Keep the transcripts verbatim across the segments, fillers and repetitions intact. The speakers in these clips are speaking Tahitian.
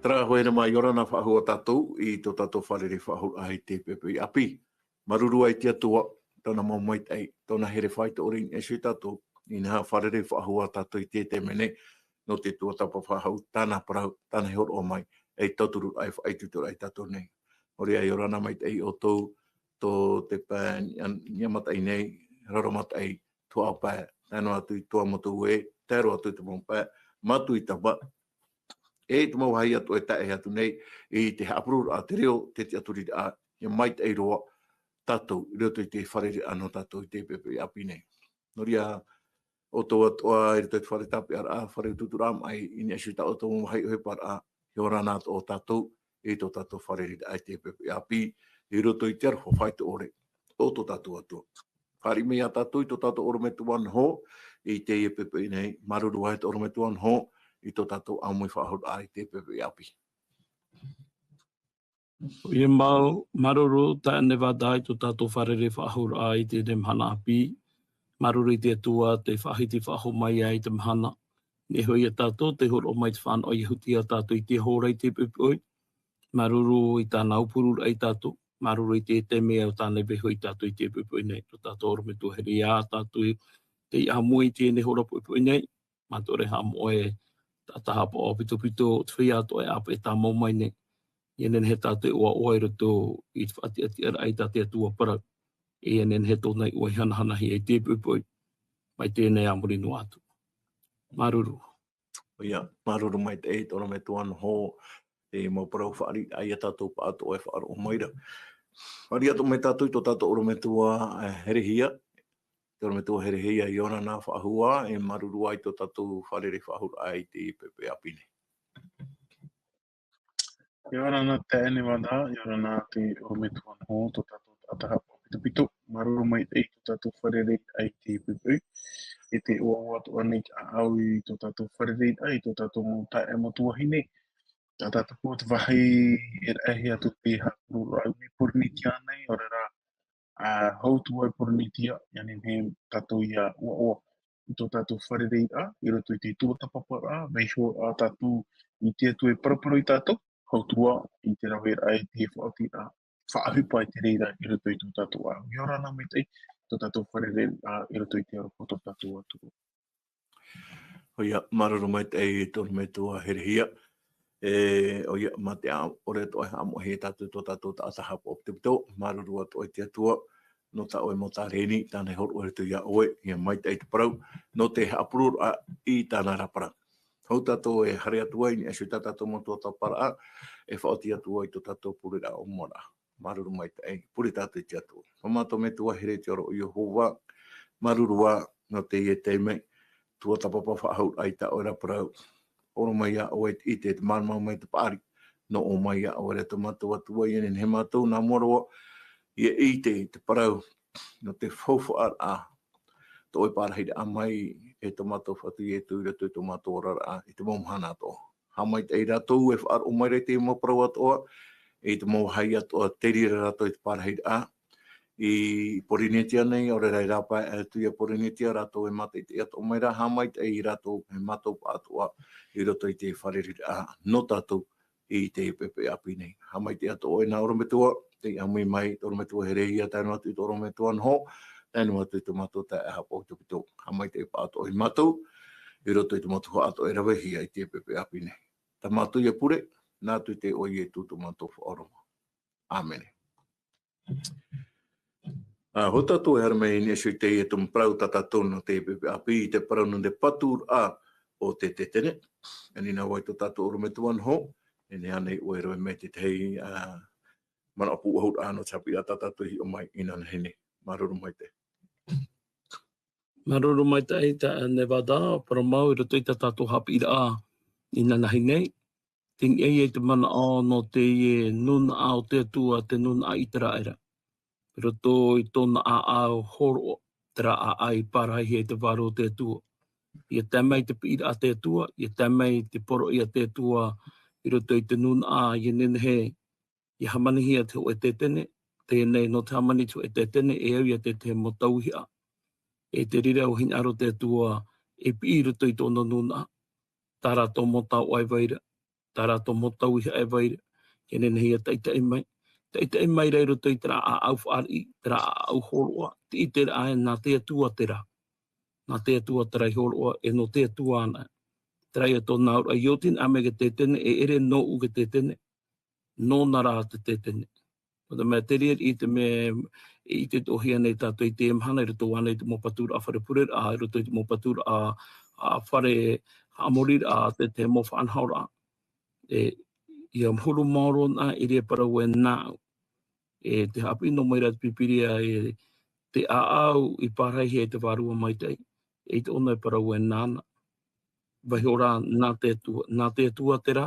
Terā hoʻi, ʻia ora na faʻahou ā tātou i tō tātou fārerei faʻahou raʻa i teie poʻipoʻi ʻāpī. Māuruuru i te Atua, tōna mau maitaʻi, tōna here faʻaitoito i niʻa iho ia tātou, inaha fārerei faʻahou ā tātou i teie taime nei, nō te tuatāpapa faʻahou, tāna parau, tāna hōroʻa mai, e tauturu raʻa, e faʻaitoito raʻa ia tātou nei. Nō reira, ʻia ora na maitaʻi ʻoutou, tō te pae, niʻa, niʻa mataʻi nei, raro mataʻi, tuhaʻa pae, tae noa atu i Tuamotu ē, tae roa atu i te mau pae, Matuitava, e te mau vāhi atoʻa e tae atu nei, i te haʻapuroroʻa, te reo, te tiʻaturiraʻa, ʻia maitaʻi roa tātou, i roto i te fārereiraʻa nō tātou i teie poʻipoʻi ʻāpī nei. Nō reira, ʻoutou atoʻa, i roto i te fare tāpeʻaraʻa, fare utuuturaʻa maʻi, i niʻa iho ia tā ʻoutou mau vāhi ʻohiparaʻa, ʻia ora na atoʻa tātou, i tō tātou fārereiraʻa i teie poʻipoʻi ʻāpī, i roto i te aroha faʻaitoito ʻore, o tō tātou Atua. Fāriʻi mai ia tātou i tō tātou ʻorometua Noho, i teie poʻipoʻi nei, māuruuru ā i tō ʻorometua Noho, i tō tātou ʻāmui faʻahou raʻa i teie poʻipoʻi ʻāpī. ʻOia mau, māuruuru taeaʻe Nevada i tō tātou fārerei faʻahou raʻa i teie mahana ʻāpī. Māuruuru i te Atua, te faʻahiti faʻahou mai ai te mahana. Nō te hōroʻa ia tātou, te hōroʻa mai te fānaʻo Iehūtia ia tātou i teie hora i teie poʻipoʻi. Māuruuru i tāna aupururaʻa ia tātou. Māuruuru i te taime ʻo tāna i vaiiho ia tātou i teie poʻipoʻi nei. Tō tātou ʻorometua here ia tātou i te ʻāmui i teie nei hora poʻipoʻi nei. Mātou e haʻamoʻe e taʻata haʻapaʻo ʻāpitopito, te feiā atoʻa e ʻāpeʻe tāmau mai nei. ʻIa nehenehe tātou e ʻoaʻoa i roto i te faʻatiʻatiʻaraʻa i tā te Atua parau. ʻIa nehenehe tōna iʻoa e hanahanahia i teie poʻipoʻi. Mai teie nei ā muri noa atu. Māuruuru. ʻOia, māuruuru maitaʻi tō ʻorometua Noho, te mau parau fāriʻiraʻa ia tātou pāʻatoʻa e faʻaroʻo mai ra. Fāriʻi atoʻa mai tātou i tō tātou ʻorometua, eh, Herehia, tō ʻorometua Herehia, ʻia ora na faʻahou ā, e māuruuru ā i tō tātou fārerei faʻahou raʻa i teie poʻipoʻi ʻāpī nei. ʻIa ora na taeaʻe Nevada, ʻia ora na te ʻorometua Noho, tō tātou taʻata haʻapaʻo ʻāpitopito, māuruuru maitaʻi i tō tātou fārerei raʻa i teie poʻipoʻi. E te ʻoaʻoa atoʻa nei te ʻāʻau i tō tātou fārerei raʻa, i tō tātou mau taeaʻe mau tuahine, tā tātou te vāhi e rahi atu te haʻapuroroʻa i Pōrīnetia nei, ʻaore rā, ā, hau atu i Pōrīnetia, ʻia nehenehe tātou ʻia ʻoaʻoa i tō tātou fārereiraʻa, i roto i te tuatāpaparaʻa, vaiiho ā tātou i te Atua e paraparau ia tātou, hau atu i te raveraʻa, i te faʻaotiraʻa, faʻaʻohipa i te reira i roto i tō tātou ʻāʻau. ʻIa ora na maitaʻi, tō tātou fārereiraʻa, i roto i te aroha o tō tātou Atua. ʻOia, māuruuru maitaʻi tō ʻorometua Herehia. E, ʻoia, mā te ʻore atoʻa e haʻamoʻehia ia tātou tō tātou taʻata haʻapaʻo ʻāpitopito, māuruuru atoʻa i te Atua, nō tā ʻoe mau tāreni, tāna e hōroʻa i roto ia ʻoe, ʻia maitaʻi te parau, nō te haʻapuroroʻa i tāna ra parau. Hou tātou e haere atu ai i niʻa iho ia tā tātou mau tuatāpaparaʻa, e faʻaoti atu ai tō tātou pureraʻa ʻōmuaraʻa. Māuruuru maitaʻi, pure tātou i te Atua. Nō mātou Metua here i te ora ʻo Iehova, māuruuru ā nō teie taime, tuatāpapa faʻahou raʻa i tā ʻoe ra parau. Hōroʻa mai ia ʻoe i te, te māramarama mai te paʻari, nō ʻō mai ia ʻoe ra tō mātou Atua, ʻia nehenehe mātou nā mua roa, ʻia ʻite i te parau, nō te faufaʻaraʻa, tō ʻoe parahiraʻa mai, e tō mātou Fatu Ietu i roto i tō mātou oraraʻa, i te mau mahana atoʻa. Haʻamaitaʻi rātou e faʻaroʻo mai ra i te mau parau atoʻa, i te mau vāhi atoʻa, te reira rātou i te parahiraʻa, i Pōrīnetia nei, ʻaore rā i rāpae atu ia Pōrīnetia, rātou e mātaʻitaʻi atoʻa mai ra, haʻamaitaʻi rātou, e mātou pāʻatoʻa, i roto i te fārereiraʻa, nō tātou, i teie poʻipoʻi ʻāpī nei. Haʻamaitaʻi atoʻa ʻoe nā ʻorometua, tei ʻāmui mai, tō ʻorometua Herehia, tae noa atu i tō ʻorometua Noho, tae noa atu i tō mātou taeaʻe haʻapaʻo ʻāpitopito. Haʻamaitaʻi pāʻatoʻa ia mātou, i roto i te mau tuhaʻa atoʻa e ravehia i teie poʻipoʻi ʻāpī nei. Tā mātou ia pure, nā Ietu Mesia tō mātou Faʻaora. ʻĀmene. Ā, hou tātou e haere mai i niʻa iho i teie tumu parau tā tātou nō teie poʻipoʻi ʻāpī, i te parau nō te paturaʻa o te Tetene. E ani na vau i tō tātou ʻorometua Noho, e nehenehe ānei ʻoe e rave mai i te tahi, ā, manaʻo pūʻohuraʻa nō te haʻapiʻiraʻa tā tātou i hiʻo mai inanahi nei. Māuruuru maitaʻi. Māuruuru maitaʻi taeaʻe Nevada, parau mau i roto i tā tātou haʻapiʻiraʻa inanahi nei. Tei niʻa ia i te manaʻo nō teie nūnaʻa o te Atua, te nūnaʻa ʻĪteraʻera. I roto i tōna ʻāʻau hōroʻa, terā ʻāʻau i pārahihia i te vārua o te Atua. ʻIa tae mai te piʻiraʻa a te Atua, ʻia tae mai te poroʻi a te Atua, i roto i te nūnaʻa, ʻia nehenehe, ʻia hāmanihia te hōʻē Tetene, teie nei nō te hāmani i te hōʻē Tetene, e au ia te tahi mau tauihaʻa. E te reira ʻua hinaʻaro te Atua, e piʻi i roto i tōna nūnaʻa, tā rātou mau taoʻa e vai ra, tā rātou mau tauihaʻa e vai ra, e nehenehe ia taʻitaʻi mai. Taʻitaʻi mai ra i roto i terā ʻāʻau fāriʻi, terā ʻāʻau hōroʻa, te ʻite ra ē nā te Atua terā. Nā te Atua terā i hōroʻa, e nō te Atua anaʻe. Terā ia tōna auraʻa, ʻia oti anaʻe mai te tetene, e ʻere nōʻu te tetene, nōna rā te tetene. Nō te mea te reira i te mea e ʻite atoʻa hia nei tātou i teie mahana i roto ānei i te mau paturaʻa fare pureraʻa, i roto i te mau paturaʻa, ā, fare haʻamoriraʻa, te, te mau faʻanahoraʻa. E, ʻia huru maoro anaʻe, e ʻere e parau ē nāʻu. E tē haʻapiʻi noa mai ra te Pīpīria ē te ʻāʻau i pārahihia e te Vārua Maitaʻi, eʻita ʻōna e parau ē nāna. Vaiiho rā, nā te Atua, nā te Atua terā,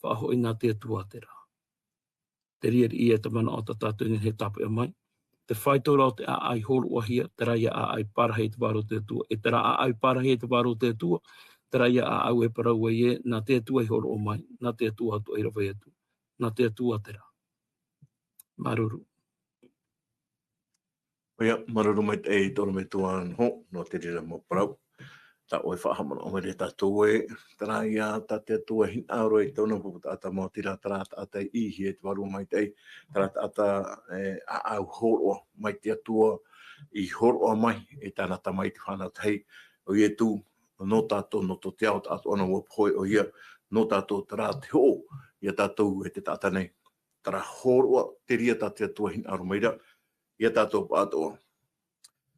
faʻahoʻi nā te Atua terā. Te reira ia te manaʻo tā tātou e nehenehe e tāpeʻa mai. Te faito ra o te ʻāʻau i hōroʻahia, terā ia ʻāʻau i pārahihia e te Vārua o te Atua. E terā ʻāʻau i pārahihia e te Vārua o te Atua, terā ia ʻāʻau e parau ai ē, nā te Atua i hōroʻa mai, nā te Atua atoʻa i rave atu. Nā te Atua terā. Māuruuru. ʻOia, māuruuru maitaʻi e te ʻorometua Noho, nō te reira mau parau. Tā ʻoe e faʻahaʻamanaʻo mai ra ia tātou ē, terā ia tā te Atua e hinaʻaro i tōna pupu taʻata, maoti rā terā taʻata i ʻīhia e te Vārua Maitaʻi, terā taʻata e ʻāʻau hōroʻa mai te Atua, i hōroʻa mai e tāna Tama i te fānau tahi, ʻo Ietu, nō tātou, nō tō te ao, taʻatoʻa nā ʻua pohe ʻoia, nō tātou terā te hoʻo ia tātou e te taʻata nei. Terā hōroʻa, te reira tā te Atua e hinaʻaro mai ra ia tātou pāʻatoʻa.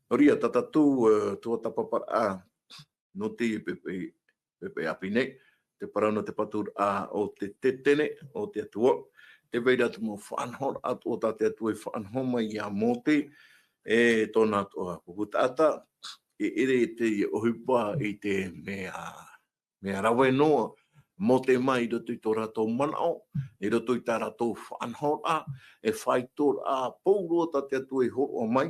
Nō reira, tā tātou, e, tuatāpaparaʻa nō teie poʻipoʻi, poʻipoʻi ʻāpī nei, te parau nō te paturaʻa o te tetene o te Atua, tē vai ra te mau faʻanahoraʻa atoʻa tā te Atua i faʻanaho mai ia Mōte, e tōna atoʻa pupu taʻata, e ʻere teie ʻohipa i te mea, mea rave noa, Mōte mai i roto i tō rātou manaʻo, i roto i tā rātou faʻanahoraʻa, e faitoraʻa pauroa tā te Atua i hōroʻa mai,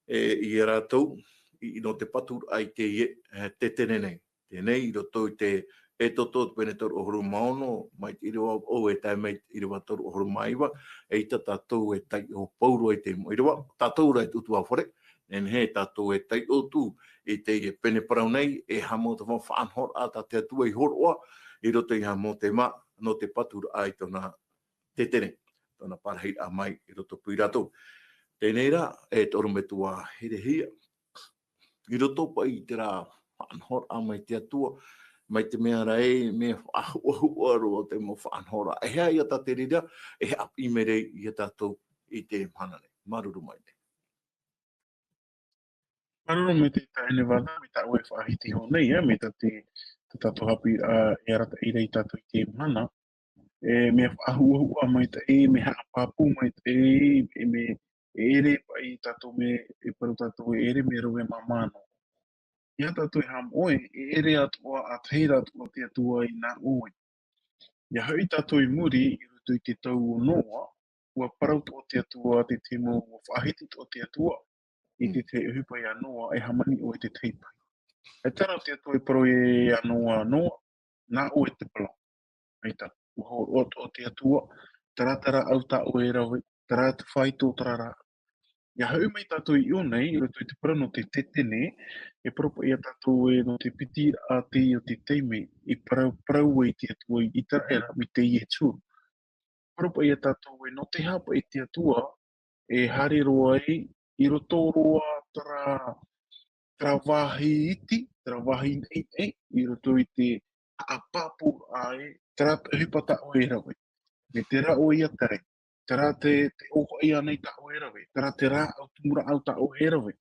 e, ia rātou, i, i nō te paturaʻa i teie, e, tetene nei. Teie nei, i roto i te Exodo pene toru ʻahuru mā ono, mai te ʻīrava vaʻu e tae mai te ʻīrava toru ʻahuru mā iva, eʻita tātou e taiʻo pauroa i te mau ʻīrava, tātou rā e te ʻutuāfare, e nehenehe tātou e taiʻo atu i teie pene parau nei, e aha mau te mau faʻanahoraʻa tā te Atua i hōroʻa, i roto ia Mōte mā, nō te paturaʻa i tōna tetene, tōna pārahiraʻa mai i roto pū ia rātou. Teie nei rā, e te ʻorometua Herehia, i roto paʻi i terā faʻanahoraʻa mai te Atua, mai te mea ra ē, mea faʻahuʻahuʻa roa te mau faʻanahoraʻa. E aha ia tā te reira, e haʻapiʻi mai ra ia tātou i teie mahana nei. Māuruuru maitaʻi. Māuruuru maitaʻi e Nevada, mai tā ʻoe e faʻahiti iho nei, ā, mai tā te, tā tātou haʻapiʻiraʻa e arataʻi ra ia tātou i teie mahana. E mea faʻahuʻahuʻa maitaʻi, mea haʻapāpū maitaʻi, e mea, e ʻere paʻi tātou mea, e parau tātou e ʻere mea rave māmā noa. Ia tātou e haʻamoʻe, e ʻere atoʻa, ʻa tahi ra atoʻa te Atua i nā ʻoe. ʻIa hoʻi tātou i muri, i roto i te tau o Noa, ʻua parau atoʻa te Atua te tahi mau, ʻua faʻahiti atoʻa te Atua i te tahi ʻohipa ia Noa, e hāmani ʻoe i te tahi pahi. E tae ra te Atua i parau ia Noa, Noa, nā ʻoe te parau. Mai tā, ʻua hōroʻa atoʻa te Atua, terā, terā rāʻau tā ʻoe e rave, terā te faito, terā rā. ʻIa hoʻi mai tātou i ʻō nei, i roto i te parau nō te tetene, e parau paʻi ia tātou ē nō te piti raʻa teie o te taime, i parau, parau ai te Atua i ʻĪteraʻera, mai teie tuhaʻa. Parau paʻi ia tātou ē nō te aha paʻi te Atua, e haere roa ai, i roto roa terā, terā vāhi iti, terā vāhi naʻinaʻi, i roto i te haʻapāpūraʻa ē, terā te ʻohipa tā ʻoe e rave. Mai terā ʻoe ʻia tere, terā te, te ʻōfaʻi ānei tā ʻoe e rave, terā te rāʻau, tumu rāʻau tā ʻoe e rave,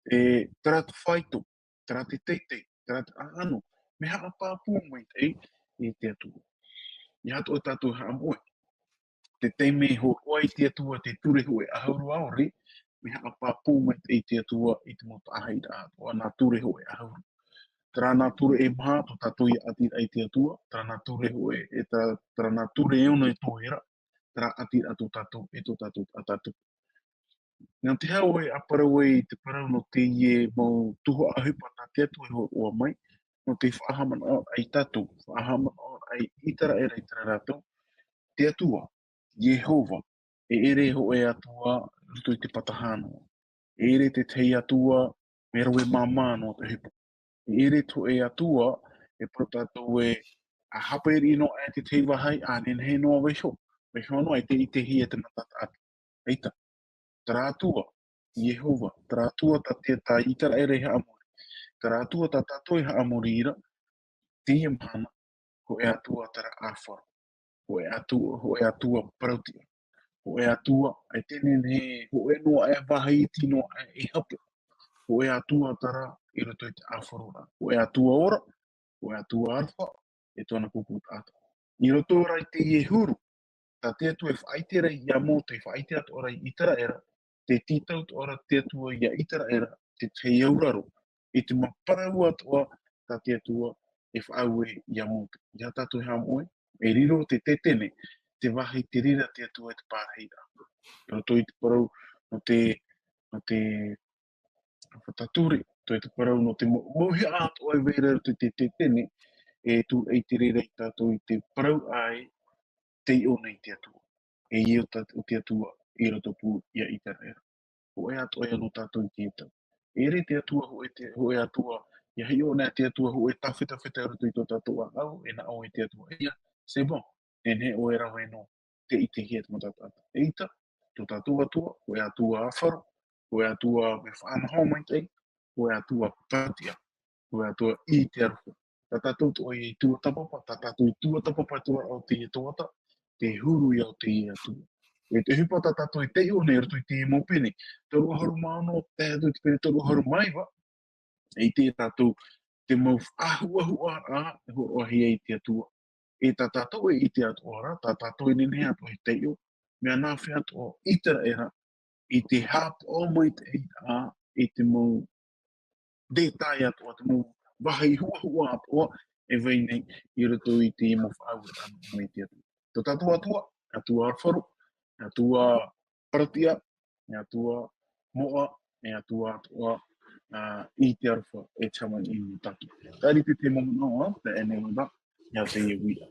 e, terā te faito, terā te teitei, terā te ʻaʻano, mea haʻapāpū maitaʻi i te Atua. ʻIa atoʻa tātou e haʻamoʻe. Te taime e hōroʻa ai te Atua te ture hōʻē ʻahuru ʻaore, mea haʻapāpū maitaʻi te Atua i te mau taʻahiraʻa atoʻa nā ture hōʻē ʻahuru. Terā nā ture e maha, tō tātou ʻia ʻati ra i te Atua, terā nā ture hōʻē, e terā, terā nā ture e ono e tohe ra, terā ʻati ra tō tātou, e tō tātou, a tātou. Nā te aha ʻoe e parau ai i te parau nō teie mau tuhaʻa ʻohipa tā te Atua e hōroʻa mai, nō te faʻahaʻamanaʻoraʻa ia tātou, faʻahaʻamanaʻoraʻa ia ʻĪteraʻera i terā rātou, te Atua, Iehova, e ʻere hōʻē Atua i roto i te patahānua. E ʻere te tahi Atua, mea rave māmā noa te ʻohipa. E ʻere te hōʻē Atua, e parau tātou ē, ʻa hape riʻi noa aʻe te tahi vāhi, ʻa nehenehe noa vaiho, vaiho noa e te, i te hia te mata taʻata. ʻEita, terā Atua, Iehova, terā Atua tā te, tā Iteraera i haʻamori. Terā Atua tā tātou i haʻamori ra, teie mahana, hōʻē Atua terā ʻāfaro. Hōʻē Atua, hōʻē Atua parauʻtiʻa. Hōʻē Atua, e te nehenehe, hōʻē noa aʻe vāhi iti noa aʻe e hape. Hōʻē Atua terā i roto i te ʻāfaro ra. Hōʻē Atua ora, hōʻē Atua aroha, e tōna pupu taʻata. I roto ra i teie huru, tā te Atua e faʻaʻite ra iā Mōte, e faʻaʻite atoʻa ra i Iteraera, tē tītau atoʻa ra te Atua iā Iteraera, te tahi auraro, i te mau parau atoʻa tā te Atua e faʻaue iā Mōte. ʻIa tātou e haʻamoʻe, e riro te tetene, te vāhi te reira te Atua i te pārahi ra. I roto i te parau, nō te, nō te, faʻature, tō te parau nō te mau, mauhaʻa atoʻa e vai ra i roto i te tetene, e tū ai te reira i tātou i te parau ʻā e taiʻo nei te Atua. E ia o tā, o te Atua i roto pū iā Iteraera. Hōʻē atoʻa ia nō tātou i te tau. E ʻere te Atua hōʻē te, hōʻē Atua, ʻia hiʻo nei te Atua hōʻē tāfetafeta i roto i tō tātou ʻāʻau, e nā ʻō i te Atua. ʻEia, c'est bon, nehenehe ʻoe e rave noa, tē ʻitehia te mau taʻata. ʻEita, tō tātou Atua, hōʻē Atua ʻāfaro, hōʻē Atua mea faʻanaho maitaʻi, hōʻē Atua parauʻtiʻa, hōʻē Atua i te aroha. Tā tātou atoʻa i tuatāpapa, tā tātou i tuatāpapa i te oraraʻa o teie tuhaʻa, te huru ia o teie Atua. E te ʻohipa tā tātou e taiʻo nei i roto i teie mau pene, toru ʻahuru mā ono, tae atu i te pene toru ʻahuru mā iva, e ʻite tātou te mau faʻahuʻahuʻaraʻa e hōroʻahia e te Atua. E tā tātou e ʻite atoʻa ra, tā tātou e nehenehe atoʻa e taiʻo, mea nā hea atoʻa Iteraera, i te haʻapaʻo maitaʻi ra, i te mau detail atoʻa, te mau vāhi huʻahuʻa atoʻa, e vai nei i roto i te mau faʻaueraʻa mai te Atua. Tō tātou Atua, Atua ʻāfaro, Atua parauʻtiʻa, e Atua moʻa, e Atua atoʻa, ā, i te aroha, e te hāmani i nō tātou. Taʻa ʻite te mau manaʻo, ā, te ʻene ora, ia te ia uira.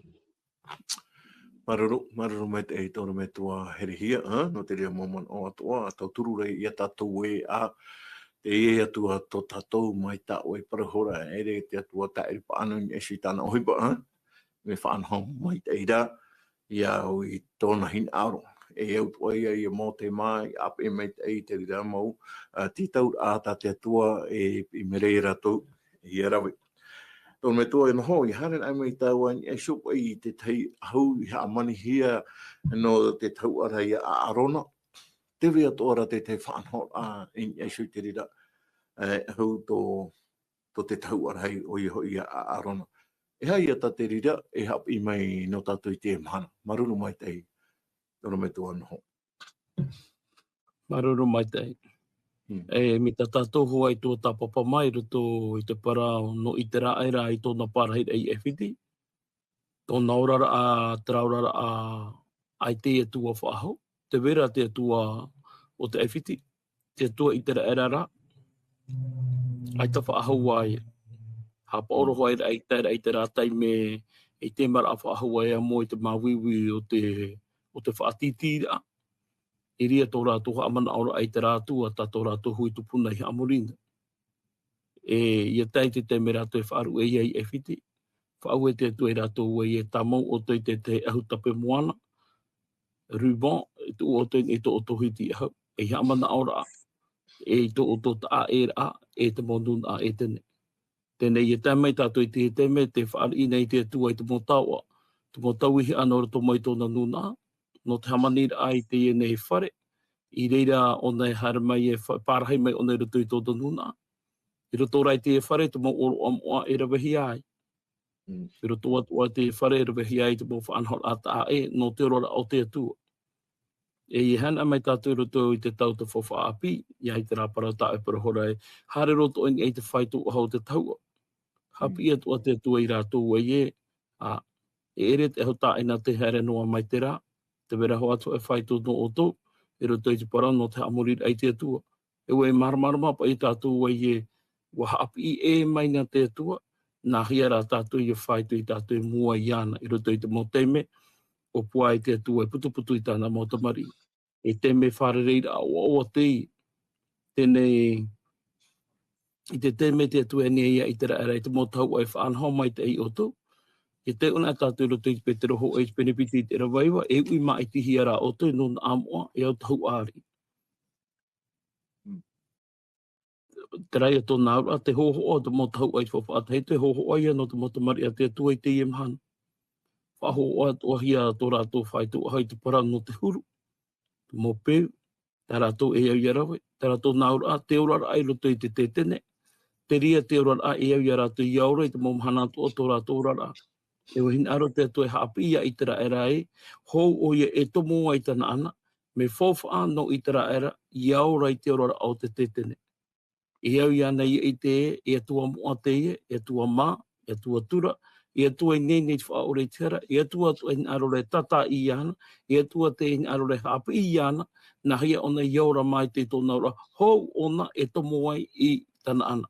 Māuruuru, māuruuru maitaʻi tō ʻoe metua Herehia, ā, nō te reira mau manaʻo atoʻa, ā, tauturu ra ia tātou ē, ā, teie Atua tō tātou mai tā ʻoe parau hora, e ʻere te Atua tāʻiri paʻano i niʻa iho i tāna ʻohipa, ā, mea faʻanaho maitaʻi ra, ia au i tōna hinaʻaro. E au atoʻa ia, ia Mōte mā, i ʻāpeʻe maitaʻi i te reira mau, ā, tītauraʻa tā te Atua e, i mea ra ia rātou, ia rave. Tō ʻoe metua e noho, i haere anaʻe mai tāua i niʻa iho paʻi i te tahi ʻahu i haʻamanihia nō te tahuʻa ra ia ʻĀrona. Tē vai atoʻa ra te tahi faʻanahoraʻa i niʻa iho i te reira, e, ʻahu tō, tō te tahuʻa ra ʻoia hoʻi ia ʻĀrona. E aha ia tā te reira e haʻapiʻi mai nō tātou i teie mahana. Māuruuru maitaʻi, tō ʻoe metua noho. Māuruuru maitaʻi. Hmm. E, mai tā tātou hoʻi i tuatāpapa mai i roto i te parau nō Iteraera i tōna pārahiraʻa i ʻAifiti. Tōna oraraʻa, terā oraraʻa ʻaita e tuatāpapa faʻahou. Tē vai ra te Atua o te ʻAifiti, te Atua Iteraera ra. ʻAita faʻahou ā ia. Haʻapaʻo roa hoʻi ra ʻaita, ʻaita i terā taime, i te mea ra faʻahou ā ia mau i te māuiui o te, o te faʻatītīraʻa. I reira tō rātou haʻamanaʻoraʻa i terā Atua, tā tō rātou hui tupuna i haʻamori na. E, ʻia tae i te taime rātou e faʻaruʻe ai i ʻAifiti. Faʻaue te Atua ia rātou ē, e tāmau ʻoutou i te, te ʻahu tape moana, ruban, e tuʻu ʻoutou i tō ʻoutou hiti ʻahu. E haʻamanaʻoraʻa, e i tō ʻoutou taʻaʻēraʻa, e te mau nūnaʻa ʻētene. Teie nei, ʻia tae mai tātou i te taime, tē fāriʻi nei te Atua i te mau taoʻa, te mau tauihaʻa nō roto mai tōna nūnaʻa, nō te hāmaniraʻa i teie nei fare, i reira ʻōna e haere mai e fa-, pārahi mai ʻōna i roto i tōna nūnaʻa. I roto rā i te fare, te mau ʻōroʻa moʻa e ravehia ai. Mm. I roto atoʻa i te fare e ravehia ai te mau faʻanahoraʻa taʻaʻē, nō te oraraʻa o te Atua. E ʻia haere mai tātou i roto i te tau te faufaʻa ʻāpī, ʻia ʻite rā parau tā ʻoe parau hora ē, haere roa atoʻa i niʻa i te fāito ʻahu o te tahuʻa. Haʻapiʻi atoʻa te Atua ia rātou ē, ā, e ʻere te ʻahu tāʻina tē haere noa mai terā, tē vai ra hoʻi atoʻa e fāito nō ʻoutou, i roto i te parau nō te haʻamoriraʻa i te Atua. E ʻua e māramarama paʻi tātou ē, ʻua haʻapiʻi ʻē mai na te Atua, nā hea rā tātou ʻia fāito i tātou i mua iāna, i roto i te mau taime, ʻua pūai te Atua e putuputu i tāna mau tamariʻi. E taime fārereiraʻa ʻoaʻoa teie, teie nei, i te taime te Atua e nehenehe ia Iteraera i te mau tahuʻa e faʻanaho maitaʻi ia ʻoutou, E taiʻo na tātou i roto i te Petero hōʻē i te pene piti i te ʻīrava iva, e uʻi māʻitihia rā ʻoutou nō nā ʻāmoʻa, e au tahuʻa ariʻi. Terā ia tōna auraʻa, te hōhoʻa, te mau tahuʻa i te faʻafaʻatahito, e hōhoʻa ia nō te mau tamariʻi a te Atua i teie mahana. Faʻahōhoʻa atoʻahia tō rātou faʻaitoitoraʻa i te parau nō te huru, te mau peu, tā rātou e au ia rave, tā rātou nā auraʻa, te oraraʻa i roto i te tētene, terā ia te oraraʻa e au ia rātou ia ora i te mau mahana atoʻa o tō rātou oraraʻa. E hinaʻaro te Atua e haʻapiʻi ia Iteraera ē, hou ʻoia e tomo ai i Tanaana, mea faufaʻa nō Iteraera, ia ora i te oraraʻa o te tētene. E au iāna ia ʻite ē, e Atua moʻa teie, e Atua mā, e Atua tura, e Atua e nehenehe i te faʻaʻore i te hara, e Atua atoʻa e hinaʻaro ra e tātaʻi iāna, e Atua tē hinaʻaro ra e haʻapiʻi iāna, nāhea ʻōna ia ora mai i tōna auraʻa, hou ʻōna e tomo ai i Tanaana.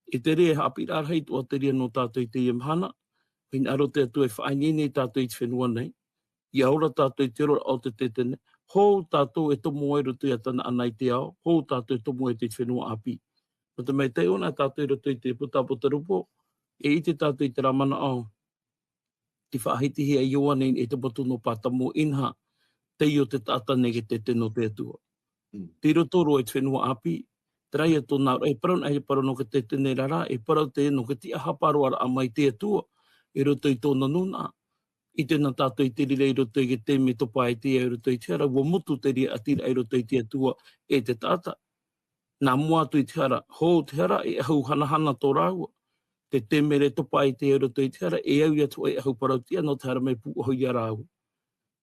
E terā e haʻapiʻiraʻa rahi atoʻa terā ia nō tātou i teie mahana, hinaʻaro te Atua e faʻaineine ia tātou i te fenua nei, ia ora tātou i te oraraʻa o te tētene, hou tātou e tomo ai i roto ia Tanaana i te ao, hou tātou e tomo ai i te fenua ʻāpī. Nō te mea e taiʻo na tātou i roto i te Pūtapū Tarupo, e ʻite tātou i terā manaʻo, tei faʻahitihia e Ioane i te motu nō Pātamo, inaha, teie o te taʻata nei e tētene o te Atua. Mm. Tei roto roa i te fenua ʻāpī, terā ia tōna auraʻa, e parau na, e parau nō te tētene ra, e parau teie nō te tiʻahapa roa raʻa mai te Atua, i roto i tōna nūnaʻa. ʻIte na tātou i te reira i roto i te taime topa ai te ao i roto i te hara, ʻua motu terā ia ʻatiraʻa i roto i te Atua e te taʻata. Nā mua atu i te hara, hou te hara, e ʻahu hanahana tō rāua. Te taime ra e topa ai te ao i roto i te hara, e au ia te hōʻē ʻahu parautiʻa nō te hara mea pūʻohu ia rāua.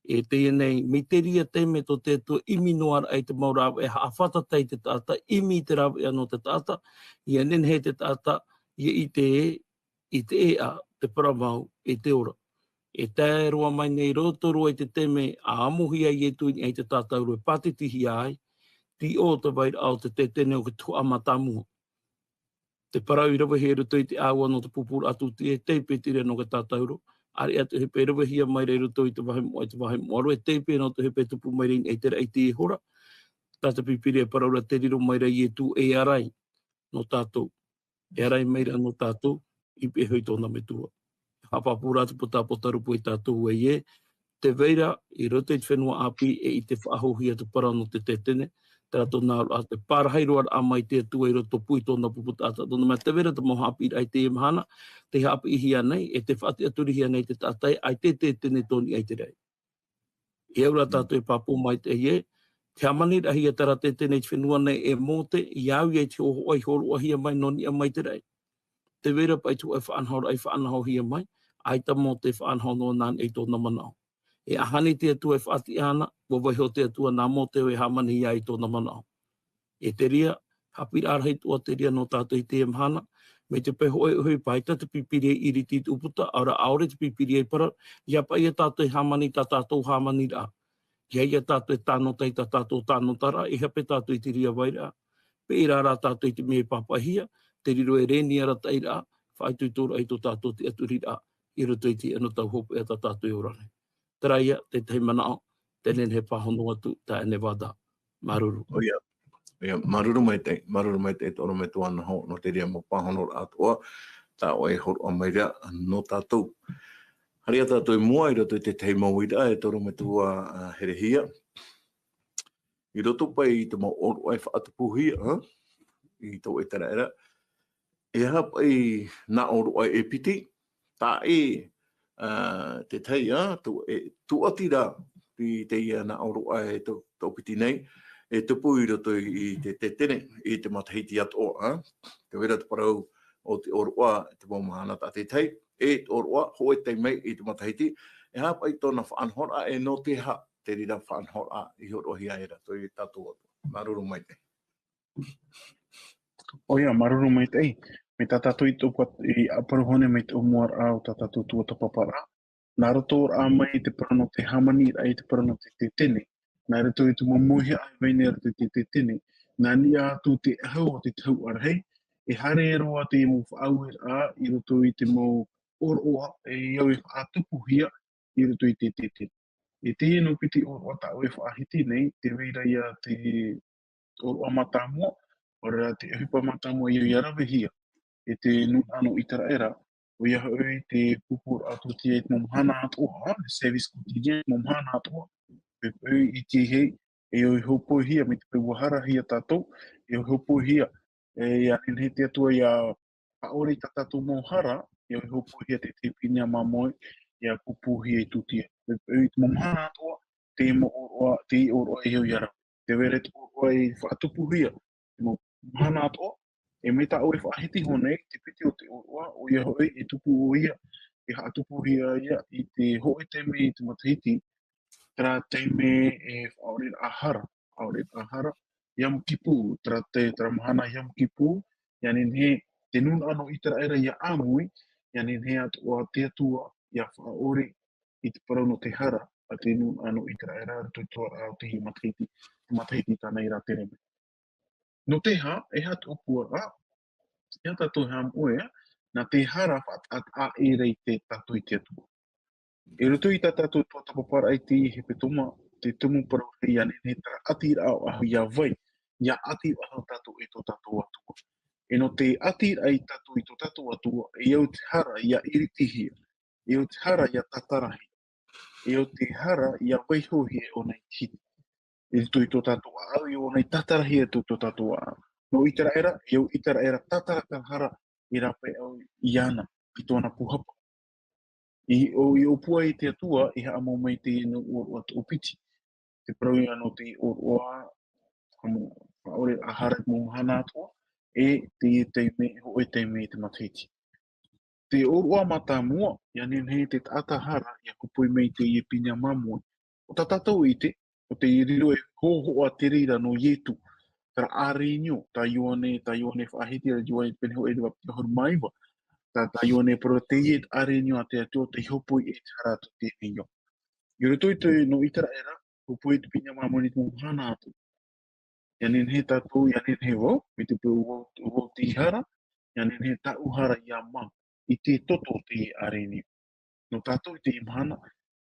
E teie nei, mai terā ia taime tō te Atua ʻimi noa raʻa i te mau rāveʻa haʻafātata i te taʻata, ʻimi i te rāveʻa nō te taʻata, ia nehenehe te taʻata, ia ʻite ē, i te ʻēʻa, te parau mau, e te ora. E tae roa mai nei roto roa i te taime a amohia Ietu i niʻa i te tātauro e pātitihia ai, tei ʻō te vairaʻa o te tētene o te tuhaʻa mātāmua. Te parau i ravehia i roto i te ʻāua nō te pupuraʻa tūtia, e teipe terā ia nō te tātauro, ʻāreʻa te ʻohipa e ravehia mai ra i roto i te vāhi moʻa, i te vāhi moʻa roa, e teipe nō te ʻohipa e tupu mai ra i niʻa i te raʻi i teie hora, tā te Pīpīria e parau ra tē riro mai ra Ietu e ārai nō tātou. E ārai mai ra nō tātou, i pīhaʻi iho i tōna metua. Haʻapāpū ra te Pūtapū Tarupo ia tātou ē, tē vai ra, i roto i te fenua ʻāpī, e ʻite faʻahou hia te parau nō te tētene, terā tōna auraʻa, te pārahi roa raʻa mai te Atua i rotopū i tōna pupu taʻata, nō te mea tē vai ra te mau haʻapiʻiraʻa i teie mahana, tē haʻapiʻihia nei, e tē faʻatiʻaturihia nei te taʻata ē, ʻaita e tētene tō niʻa i te raʻi. E au ra tātou e pāpū maitaʻi ē, tē hāmaniraʻahia terā tētene i te fenua nei e Mōte, ia au ia i te hōhoʻa i hōroʻahia mai nō niʻa mai te raʻi. Tē vai ra paʻi te hōʻē faʻanahoraʻa i faʻanahohia mai, ʻaita Mōte e faʻanaho noa nā niʻa i tōna manaʻo. E aha nei te Atua e faʻatiʻa ana, ʻua vaiiho te Atua nā Mōte hoʻi e hāmani ia i tōna manaʻo. E terā ia, haʻapiʻiraʻa rahi atoʻa terā ia nō tātou i teie mahana, mai te peu hōʻē ʻohipa, ʻaita te Pīpīria i ʻiriti i te ʻūputa, ʻaore ra, ʻaore te Pīpīria i parau, ʻeiaha paʻi ia tātou e hāmani tā tātou hāmaniraʻa. ʻEiaha ia tātou e tānota i tā tātou tānotaraʻa, ʻeiaha paʻi tātou i te reira vairaʻa. Peʻe rā tātou i te mea e pāpaʻihia, tē riro e rēni arataʻiraʻa, faʻaitoitoraʻa i tō tātou tiʻaturiraʻa, i roto i te anotau hopeʻa tā tātou e ora nei. Terā ia, te tahi manaʻo, tē nehenehe e pāhono atu, taeaʻe Nevada. Māuruuru. ʻOia. ʻOia, māuruuru maitaʻi, māuruuru maitaʻi te ʻorometua Naho, nō te reira mau pāhonoraʻa atoʻa, tā ʻoe e hōroʻa mai ra nō tātou. Haere ā tātou i mua i roto i te tahi mau uiraʻa e te ʻorometua, ā, Herehia. I roto paʻi i te mau ʻōroʻa e faʻatupuhia, ā, i tō ʻĪteraʻera. E aha paʻi nā ʻōroʻa e piti, tā ʻoe, ā, te tahi, ā, tū-, e, tūʻati ra i teie nā ʻōroʻa e tō-, tō piti nei, e tupu i roto i te tētene, i te matahiti atoʻa, ā. Tē vai ra te parau o te ʻōroʻa, te mau mahana tātaʻitahi, e te ʻōroʻa, hōʻē taime i te matahiti, e aha paʻi tōna faʻanahoraʻa, e nō te aha te reira faʻanahoraʻa i hōroʻahia ai ra, tō tātou Atua. Māuruuru maitaʻi. ʻOia, māuruuru maitaʻi. Mai tā tātou i tō pat-, i ʻaparuhone mai te ʻōmuaraʻa o tā tātou tuatāpaparaʻa. Nā roto rā mai i te parau nō te hāmaniraʻa, i te parau nō te tētene. Nā roto i te mau mauihaʻa e vai nei i roto i te tētene. Nā niʻa atu te ʻahu o te tahuʻa rahi, e haere roa te mau faʻaueraʻa i roto i te mau ʻōroʻa e au e faʻatupuhia i roto i te tētene. E teie nō piti ʻōroʻa tā ʻoe e faʻahiti nei, tē vai ra ia te ʻōroʻa mātāmua, ʻaore rā te ʻohipa mātāmua i au ia ravehia, e te nūnaʻa nō ʻĪteraʻera, ʻoia hoʻi te pūpūraʻa tūtia i te mau mahana atoʻa, le service quotidien, te mau mahana atoʻa, e, e, i te hei, e ʻoi hōpoihia, mai te peu ua harahia tātou, e ʻoi hōpoihia, e, ʻia nehenehe te Atua ʻia faʻaʻore i tā tātou mau hara, e ʻoi hōpoihia te, te pinia māmoe, ʻia pūpūhia i tūtia. E, e, i te mau mahana atoʻa, te mau ʻōroʻa, te ʻōroʻa e au ia rave. Te vai ra te ʻōroʻa e faʻatupuhia, te mau mahana atoʻa, e mai tā ʻoe e faʻahiti iho nei, te piti o te ʻōroʻa, ʻoia hoʻi, e tupu ʻoia, e haʻatupuhia ia, i te hōʻē taime i te matahiti, terā taime e faʻaʻoreraʻa hara, faʻaʻoreraʻa hara, Yom Kippur, terā te, terā mahana Yom Kippur, ʻia nehenehe te nūnaʻa nō ʻĪteraʻera ʻia ʻāmui, ʻia nehenehe atoʻa te Atua, ʻia faʻaʻore i te parau nō te hara, a te nūnaʻa nō ʻĪteraʻera, i roto i te toʻoraʻa o te matahiti, te matahiti tāna i rātere mai. Nō te aha, e aha te ʻōpuaraʻa, e aha tātou e haʻamoʻe, nā te hara faʻataʻa ʻē ra i te tātou i te Atua. I roto i tā tātou tuatāpaparaʻa i te hepetoma, te tumu parau ʻia nehenehe terā ʻatiraʻa o ʻahu ʻia vai, ʻia ʻati ʻahu tātou e tō tātou Atua. E nō te ʻatiraʻa i tātou i tō tātou Atua, e au te hara ʻia iritihia, e au te hara ʻia tātarahia, e au te hara ʻia vaihohia e ʻōna i te hiti. I roto i tō tātou ʻāʻau, i ʻōna i tātarahia tō, tō tātou ʻāʻau. Nō ʻĪteraʻera, e au ʻĪteraʻera tātarahia hara i rāpae au iāna, i tōna pūhapa. I, ʻo, i ʻōpua i te Atua, i haʻamau mai te nau ʻōroʻa toʻopiti. Te parau ia nō te ʻōroʻa, hamu, faʻaʻoreraʻa hara i te mau mahana atoʻa, e te taime, hōʻē taime i te matahiti. Te ʻōroʻa mātāmua, ʻia nehenehe te taʻata hara, ʻia hōpoi mai i te pinia māmoe. ʻO tā tātou e ʻite, ʻo tē riro e hōhoʻa te reira nō Ietu, terā ʻārenio, tā Ioane, tā Ioane faʻahiti, tā Ioane pene hōʻē iva piti ʻahuru mā iva, tā, tā Ioane e parau ra teie ʻārenio a te Atua, tei hōpoi e te hara atu teie nei ao. I roto i te, nō ʻĪteraʻera, hōpoi i te pinia māmoe i te mau mahana atoʻa. ʻIa nehenehe tātou, ʻia nehenehe vau, mai te peu vau, vau tei hara, ʻia nehenehe tāʻu hara ʻia mā, i te toto o te ʻārenio. Nō tātou i teie mahana,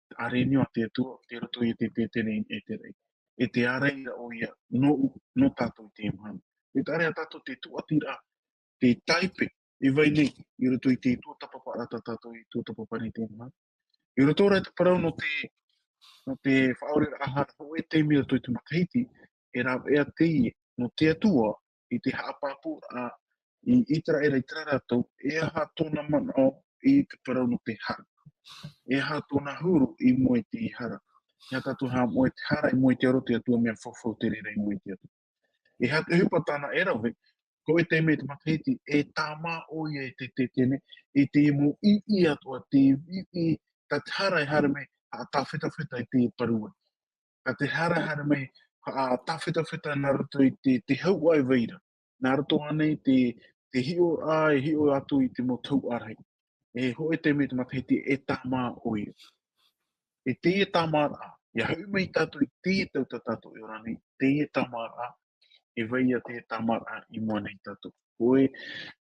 te ʻārenio a te Atua, tei roto i te, te, te, e te rei. E te ārai ra ʻoia, nō, nō tātou i teie mahana. E te ārai a tātou te tuatira, te taipe, e vai nei, i roto i te tuatāpaparaʻa tā tātou i tuatāpapa nei teie mahana. I roto rā i te parau nō te, nō te faʻaʻoreraʻa hara hōʻē taime i roto i te matahiti, e rāveʻa teie, nō te Atua, i te haʻapāpūraʻa i ʻĪteraʻera i terā rātou, e aha tōna manaʻo i te parau nō te hara. E aha tōna huru i mua i te hara. E aha tātou haʻamoʻe te hara i mua i te aro o te Atua, mea faufaʻa te reira i mua i te Atua. E aha te ʻohipa tāna e rave, hōʻē taime i te matahiti, e tāmā ʻoia i te, te, te, i te mau ʻī ʻī atoʻa, te ʻī ʻī, tā te hara e haere mai, haʻatāfetafeta i te parau. Tā te hara e haere mai, haʻatāfetafeta nā roto i te, te hauʻa e vai ra. Nā roto ānei te, te hiʻoraʻa, e hiʻo atu i te mau hauʻa rahi. E hōʻē taime i te matahiti e tāmā ʻoia. E teie tāmāraʻa, ʻia hoʻi mai tātou i teie tau tā tātou e ora nei, teie tāmāraʻa, e vai ia teie tāmāraʻa i mua nei tātou. Hōʻē,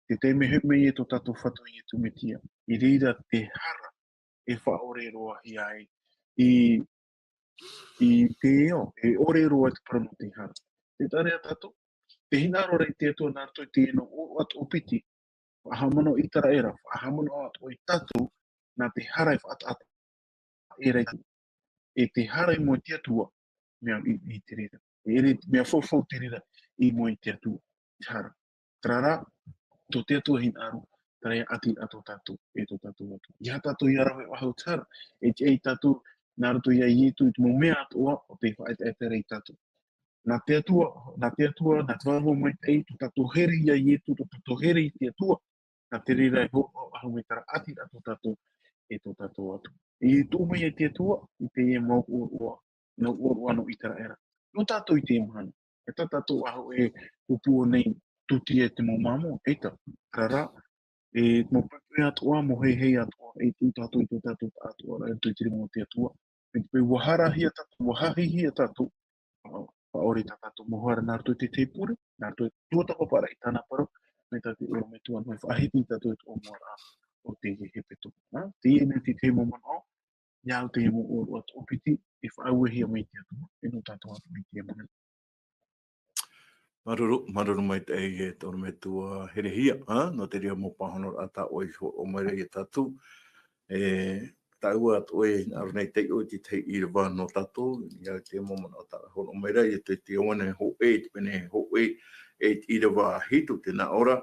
te taime hoʻi mai e tō tātou Fatu Ietu Metia. I reira te hara, e faʻaʻore roa hia ai, i, i te ao, e ʻore roa te parau nō te hara. Te tare a tātou, te hinaʻaro ra i te Atua nā roto i te nau ʻōroʻa toʻopiti, faʻahaʻamanaʻo ʻĪteraʻera, faʻahaʻamanaʻo atoʻa ia tātou, nā te hara e faʻataʻa, e rai, e te hara i mua i te Atua, mea i, i te reira. E ʻere, mea faufaʻa te reira, i mua i te Atua, te hara. Terā rā, tō te Atua hinaʻaro, terā ia ʻati a tō tātou, e tō tātou Atua. ʻEiaha tātou ʻia rave faʻahou te hara, e tiʻa ia tātou, nā roto ia Ietu, i te mau mea atoʻa, ʻo tē faʻaʻetaʻeta ra ia tātou. Nā te Atua, nā te Atua, nā te Vārua Maitaʻi, tō tātou here ia Ietu, tō tātou here i te Atua, nā te reira e hō, hō, hō, mai terā ʻati a tō tātou, e tō tātou Atua. I tuʻu mai e te Atua, i teie mau ʻōroʻa, nau ʻōroʻa nō ʻĪteraʻera. Nō tātou i teie mahana. E tā tātou ʻahu e pūpū nei tūtia i te mau māmoe, ʻeita, terā rā, e mau poʻipoʻi atoʻa, mau heihei atoʻa, e tū tātou i tō tātou taʻatoʻaraʻa, i roto i te rima o te Atua. Mai te peu ua harahia tātou, ua hahihia tātou, ā, faʻaʻore tā tātou mau hara nā roto i te tahi pure, nā roto i te tuatāpaparaʻa i tāna parau, mai tā te ʻorometua, mai faʻahiti tātou i te ʻōmuaraʻa o te hepetoma. Ā, teie nei te tahi mau manaʻo, ia au te mau ʻōroʻa toʻopiti, e faʻauehia mai te Atua, e nō tātou atoʻa i teie mahana. Māuruuru, māuruuru maitaʻi e te ʻorometua Herehia, ā, nō te reira mau pāhonoraʻa tā ʻoe i hōroʻa mai ra ia tātou. E, tāua atoʻa e hinaʻaro nei tei ʻoe i te tahi ʻīrava nō tātou, ʻia te mau manaʻo tā ʻoe i hōroʻa mai ra, ʻia te, te ʻoe nei hōʻē, te pene hōʻē, e te ʻīrava hitu tē nā ʻō ra.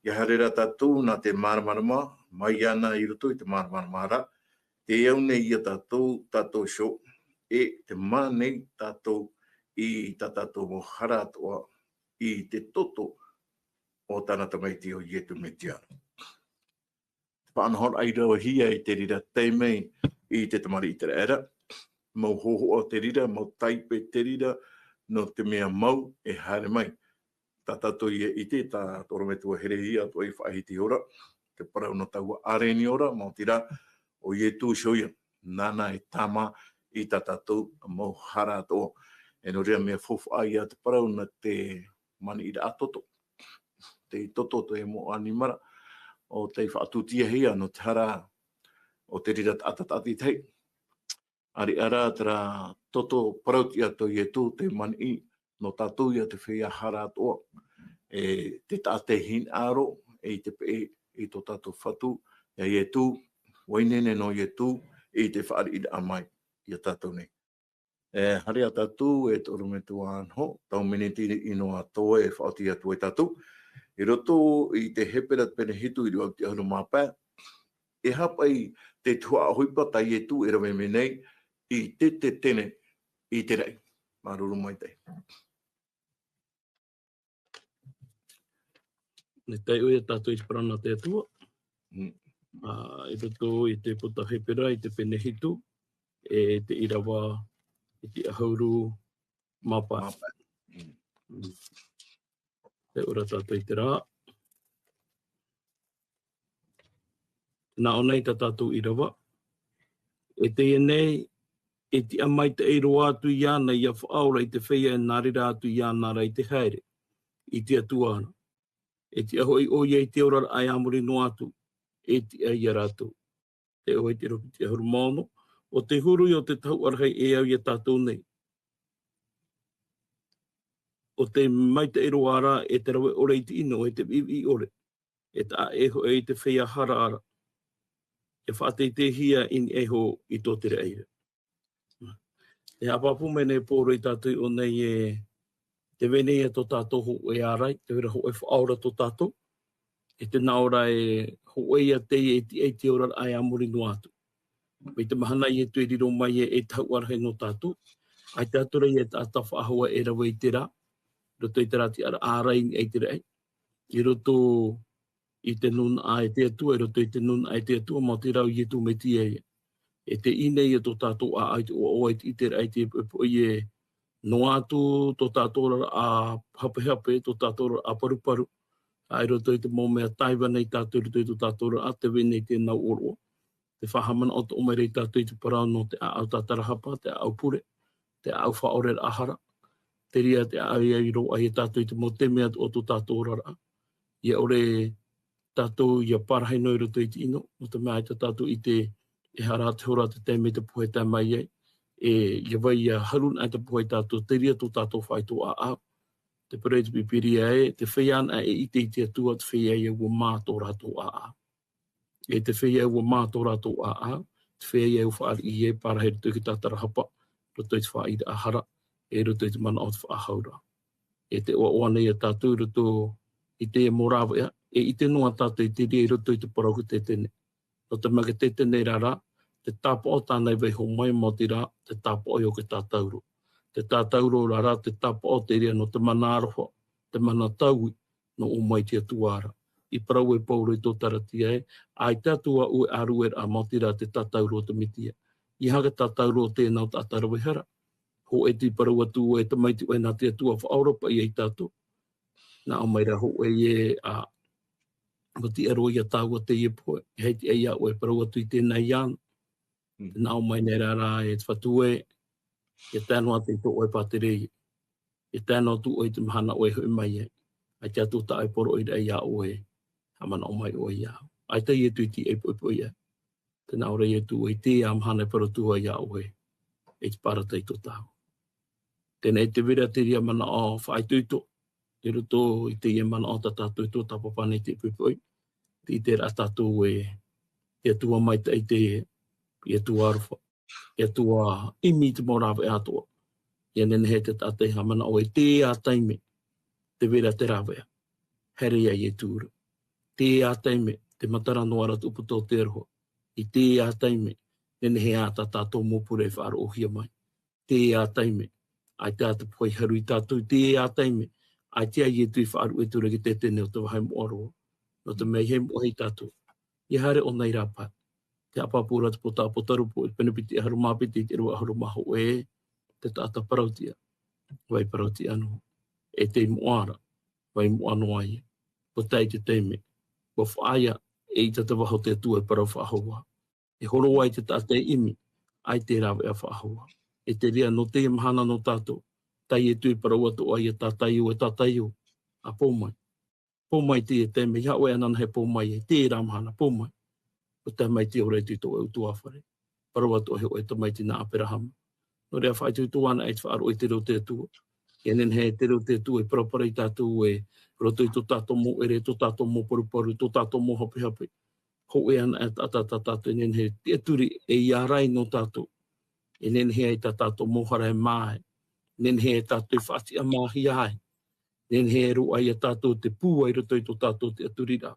ʻIa haere ra tātou nā te māramarama, mai iāna i roto i te māramarama ra, tē au nei ia tātou, tātou iho, e tē mā nei tātou i tā tātou mau hara atoʻa i te toto o tāna Tamaiti ʻo Ietu Metia. Te faʻanahoraʻa i ravehia i te reira taime i te tamariʻi ʻĪteraʻera, mau hōhoʻa te reira, mau taipe te reira, nō te mea mau e haere mai. Tā tātou ia ʻite, tā te ʻorometua Herehia atoʻa i faʻahiti iho ra, te parau nō taua ʻāreʻa ra, maoti rā, ʻo Ietu iho ia, nāna e tāmā i tā tātou mau hara atoʻa. E nō reira mea faufaʻa ia te parau nā te maniʻiraʻa toto. Te toto, te mau ʻanimara, ʻo tei faʻatūtiahia nō te hara o te reira taʻata tātaʻitahi. ʻAreʻa rā terā toto parauʻtiʻa tō Ietu te maniʻi nō tātou ia te feiā hara atoʻa. E te taʻata e hinaʻaro, e i te peʻe i tō tātou Fatu, ia Ietu, ʻua ineine noa Ietu i te fāriʻiraʻa mai ia tātou nei. E haere ā tātou e te ʻorometua Anho, tau miniti noa atoʻa e faʻaoti atu ai tātou. I roto i te Hepera pene hitu ʻīrava piti ʻahuru mā pae, e aha paʻi te tuhaʻa ʻohipa tā Ietu e rave mai nei i te tetene i te raʻi. Māuruuru maitaʻi. Nā te tahi ʻoe ia tātou i te parau nā te Atua. Mm. Ā, i roto i te puta Hepera, i te pene hitu, e te ʻīrava piti ʻahuru mā pae. Mā pae. Mm. Mm. Tē ora tātou i terā. Nā ʻō nei tā tātou ʻīrava. E teie nei, e tiʻa maitaʻi roa atu iāna ʻia faʻaora i te feiā e nā reira atu iāna ra i te haere, i te Atua ra. E tiʻa hoʻi ʻoia i te oraraʻa e a muri noa atu, e tiʻa ia rātou. Te ʻoe i te ʻīrava piti ʻahuru mā ono, ʻo te huru ïa o te tahuʻa rahi e au ia tātou nei. ʻO te maitaʻi roa ra e te rave ʻore i te ʻino, e te viʻiviʻi ʻore, e taʻa ʻē hoʻi i te feiā hara ra. E faʻateiteihia i niʻa iho i tō te raʻi ra. E haʻapāpū mai nei Pauro ia tātou i ʻō nei e tē vai nei ia tō tātou hōʻē ārai, tē vai ra hōʻē faʻaora tō tātou. E te nā ʻō ra e hōʻē ïa teie e tiʻa i te oraraʻa e a muri noa atu. Mai te mahana Ietu e riro mai e, e tahuʻa rahi nō tātou. ʻAita atu ra ïa e taʻata faʻahou e rave i terā, roto i terā tiʻaraʻa ārai i niʻa i te raʻi. I roto i te nūnaʻa e te Atua, i roto i te nūnaʻa e te Atua, maoti rā ʻo Ietu Metia ïa. E teie nei ïa tō tātou ʻāʻau i te ʻoaʻoa, i te ʻiteraʻa, i te poʻipoʻi e noa atu tō tātou oraraʻa hapehape, tō tātou oraraʻa paruparu. Ā, i roto i te mau mea taiva nei tātou i roto i tō tātou oraraʻa, tē vai nei te nau ʻōroʻa. Te faʻahaʻamanaʻo atoʻa mai ra ia tātou i te parau nō te ʻāʻau tātarahapa, te ʻāʻau pure, te ʻāʻau faʻaʻoreraʻa hara. Te reira te ʻāʻau e ʻai roa ia tātou i te mau taime atoʻa o tō tātou oraraʻa. ʻIa ʻore tātou ʻia parahi noa i roto i te ʻino, nō te mea ʻaita tātou i ʻite e aha rā te hora, te taime, te pohe e tae mai ai, e ʻia vai ʻia haru anaʻe te pohe ia tātou, te reira tō tātou faʻaitoitoraʻa. Te parau i te Pīpīria ē, te feiā anaʻe e ʻite i te Atua, te feiā ïa ʻua mā tō rātou ʻāʻau. E te feiā ʻua mā tō rātou ʻāʻau, te feiā ʻua fāriʻi e parahi i roto i te tātarahapa, roto i te fāriʻiraʻa hara, e roto i te manaʻo o te faʻahauraʻa. E te ʻoaʻoa nei ia tātou i roto i te mau rāveʻa, e ʻite noa tātou i te reira i roto i te parau ko Tetene. Nō te mea ko Tetene ra rā, te tāpaʻo tāna i vaiiho mai, maoti rā, te tāpaʻo ïa o te tātauro. Te tātauro ra rā, te tāpaʻo te reira nō te mana aroha, te mana taui, nō ʻō mai te Atua ra. I parau e Pauro i tō Taratia ē, ʻaita atu ā ʻoe ʻārueraʻa, maoti rā te tātauro o te Metia. ʻEiaha te tātauro o tēnā taʻata rave hara. Hōʻē tei parau atu ē, tamaiti ʻoe nā te Atua, faʻaora paʻi ia tātou. Nā ʻō mai ra hōʻē ē, ā, ʻua tiʻa roa ia tāua teie pohe, e ʻaita ïa ʻoe e parau atu i tēnā iāna. Mm. Nā ʻō mai nei ra rā ē, te Fatu ē, ʻia tae noa atu i tō ʻoe pātireia. ʻIa tae noa atu ʻoe i te mahana ʻoe e hoʻi mai ai. ʻAita atu tāʻu e poroʻi ra ia ʻoe, haʻamanaʻo mai ʻoe ia au. ʻAita Ietu i te ʻai poʻipoʻi ai. Tē nā ʻō ra Ietu, ʻua ʻite ā mahana e parau atu vau ia ʻoe, e te parau tātou tāua. Teie nei te reira te reira manaʻo faʻaitoito, i roto i teie manaʻo tā tātou e tuatāpapa nei te poʻipoʻi. Tē ʻite ra tātou e, te Atua maitaʻi te, te Atua aroha, te Atua ʻimi i te mau rāveʻa atoʻa. ʻIa nehenehe te taʻata e haʻamanaʻo e tē ʻā taime, tē vai ra te rāveʻa. Haere ia Ietu ra. Tē ʻā taime, tē matara noa ra te ʻūputa o te aroha. I tē ʻā taime, nehenehe ā tā tātou mau pure e faʻaroʻohia mai. Tē ʻā taime, ʻaita te pohe i haru ia tātou, tē ʻā taime, ʻaita ia Ietu i faʻaruʻe atu ra i te tetene o te vāhi moʻa roa. Nō te mea ʻeiaha e moʻa ia tātou. ʻIa haere ʻōna i rāpae. Te haʻapāpū ra te pō tāpōtarupo, i te pene piti ʻahuru mā piti, i te ʻīrava ʻahuru mā hōʻē, te taʻata parauʻtiʻa. ʻUa parauʻtiʻa noa. E tē moʻa ra, ʻua moʻa noa ia. ʻUa tae i te taime, ʻua faʻaea, eʻita te vāhi o te Atua e parau faʻahou ā. E horo ai te taʻata e ʻimi, ʻaita e rāveʻa faʻahou ā. E te reira nō teie mahana nō tātou, tā Ietu e parau atoʻa ia tātaʻi ʻō, e tātaʻi ʻō, ʻa pō mai. Pō mai teie taime, ʻeiaha ʻoe anaʻanatae e pō mai, e terā mahana, pō mai. ʻUa tae mai te ora i tō ʻoe ʻutuāfare. Parau atoʻa e hōʻē tamaiti nā Aperahama. Nō reira faʻaitoito anaʻe i te faʻaroʻo i te reo o te Atua. ʻIa nehenehe te reo o te Atua e paraparau ia tātou i roto i tō tātou mau ʻere, tō tātou mau paruparu, tō tātou mau hapehape. Hōʻē anaʻe ā tā tātou e nehenehe e tiʻaturi e ʻia ʻārai nō tātou. E nehenehe ai tā tātou mau hara e mā ai. Nehenehe ai tātou e faʻatiʻamāhia ai. Nehenehe e roaʻa ia tātou te pūai i roto i tō tātou tiʻaturiraʻa.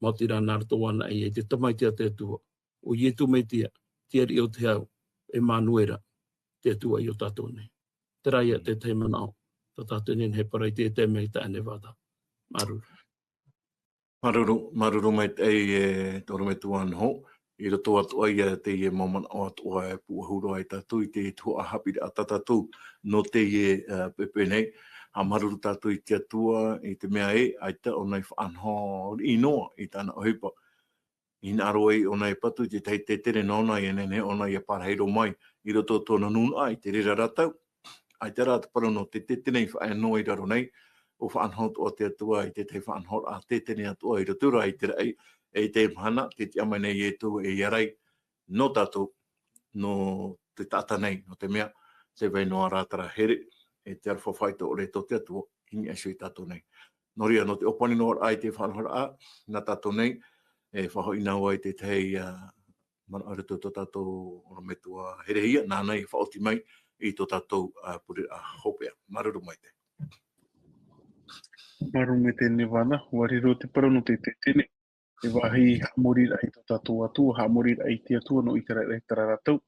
Maoti rā nā roto anaʻe i te Tamaiti a te Atua, ʻo Ietu Metia, te ariʻi o te hau, ʻEmanuera, te Atua iā tātou nei. Terā ia te tahi manaʻo, tā tātou e nehenehe e parau i teie taime i teie nei vāhi. Māuruuru. Māuruuru, māuruuru maitaʻi e te ʻorometua Noho, i roto atoʻa ia teie mau manaʻo atoʻa e pūʻohu roa ai tātou i te tuhaʻa haʻapiʻiraʻa tā tātou nō teie, ā, poʻipoʻi nei. Haʻamāuruuru tātou i te Atua, i te mea ē, ʻaita ʻōna i faʻanaho riʻi noa i tāna ʻohipa. I hinaʻaro ai ʻōna e patu i te tahi tetere nōna, ʻia nehenehe ʻōna ʻia pārahi roa mai i roto i tōna nūnaʻa, i te reira rātou. ʻAita rā te parau nō te tetere i faʻaea noa i raro nei, ʻua faʻanaho atoʻa te Atua i te tahi faʻanahoraʻa tetere atoʻa i roto rā i te raʻi, e i te mahana, tē tiʻa mai nei Ietu e ʻia ʻārai nō tātou, nō te taʻata nei, nō te mea, tē vai noa rā terā here, e te aroha faʻaitoito ʻore tō te Atua, i niʻa iho ia tātou nei. Nō reira, nō te ʻōpani noa ra i te faʻanahoraʻa, nā tātou nei, e faʻahoʻi noa ai te tahi, ā, manaʻo i roto i tō tātou ʻorometua herehia, nāna i faʻaoti mai i tō tātou, ā, pureraʻa hopeʻa. Māuruuru maitaʻi. Māuruuru maitaʻi Nevada, ʻua riro te parau nō te tetere, e vāhi haʻamoriraʻa i tō tātou Atua, haʻamoriraʻa i te Atua nō ʻĪteraʻera i terā rātou,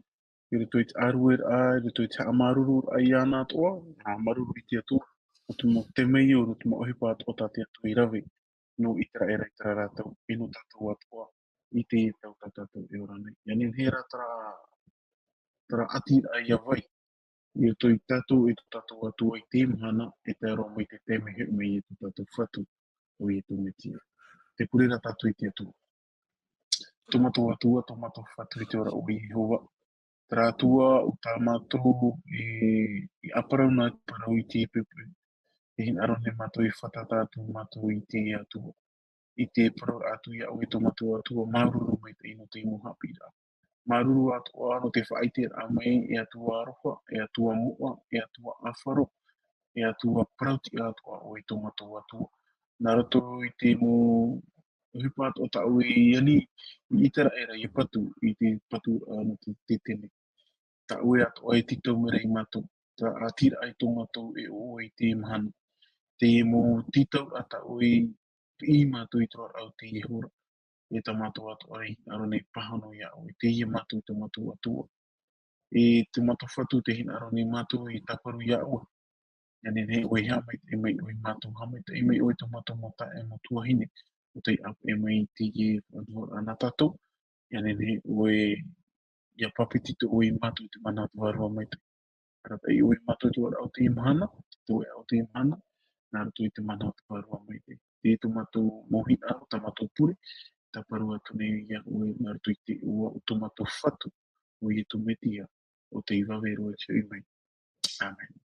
i roto i te ʻārueraʻa, i roto i te haʻamāuruururaʻa iāna atoʻa, haʻamāuruuru i te Atua, ʻo te mau temeio, ʻo te mau ʻohipa atoʻa tā te Atua i rave, nō ʻĪteraʻera i terā rātou, e nō tātou atoʻa, i teie tau tā tātou e ora nei. ʻIa nehenehe rā terā, terā ʻatiraʻa ʻia vai, i roto ia tātou, e tō tātou Atua i teie mahana, e tae roa mai i te taime e hoʻi mai ai tō tātou Fatu, ʻo Ietu Metia. Tē pure ra tātou i te Atua. Tō mātou Atua, tō mātou Fatu i te ora, ʻo Iehova. Terā Atua, ʻo tā mātou e, i ʻāparau nā te parau i teie poʻipoʻi. E hinaʻaro nei mātou e fātata atu mātou i teie Atua. I te parau atu iā ʻoe tō mātou Atua, māuruuru maitaʻi nō te mau haʻapiʻiraʻa. Māuruuru atoʻa nō te faʻaʻiteraʻa mai, e Atua aroha, e Atua moʻa, e Atua ʻāfaro, e Atua parautiʻa atoʻa ʻoe tō mātou Atua. Nā roto i te mau ʻohipa atoʻa tā ʻoe i ani, i ʻĪteraʻera ʻia patu, i te patu, ā, nō te tetere. Tā ʻoe atoʻa e tītau mai ra ia mātou, terā ʻatiraʻa tō mātou e ʻoaʻoa i teie mahana. Teie mau tītauraʻa tā ʻoe i piʻi ia mātou i te roaraʻa o teie hora. E tā mātou atoʻa e hinaʻaro nei e pāhono iā ʻoe, teie mātou, tō mātou Atua. E tō mātou Fatu, tē hinaʻaro nei mātou e tāparu iā ʻoe. ʻIa nehenehe ʻoe e haʻamaitaʻi mai ʻoe ia mātou, haʻamaitaʻi mai ʻoe tō mātou mau taeaʻe, mau tuahine, ʻo tei ʻāpeʻe mai i teie faʻanahoraʻa nā tātou. ʻIa nehenehe ʻoe ʻia pāpetito ʻoe ia mātou i te mana o te Vārua Maitaʻi. Arataʻi ʻoe ia mātou i te roaraʻa o teie mahana, te toeʻa o teie mahana, nā roto i te mana o te Vārua Maitaʻi. Teie tō mātou mau hinaʻaro, tā mātou pure, tāparu atu nei iā ʻoe, nā roto i te iʻoa o tō mātou Fatu, ʻo Ietu Metia, ʻo tei vave roa i te hoʻi mai. ʻĀmene.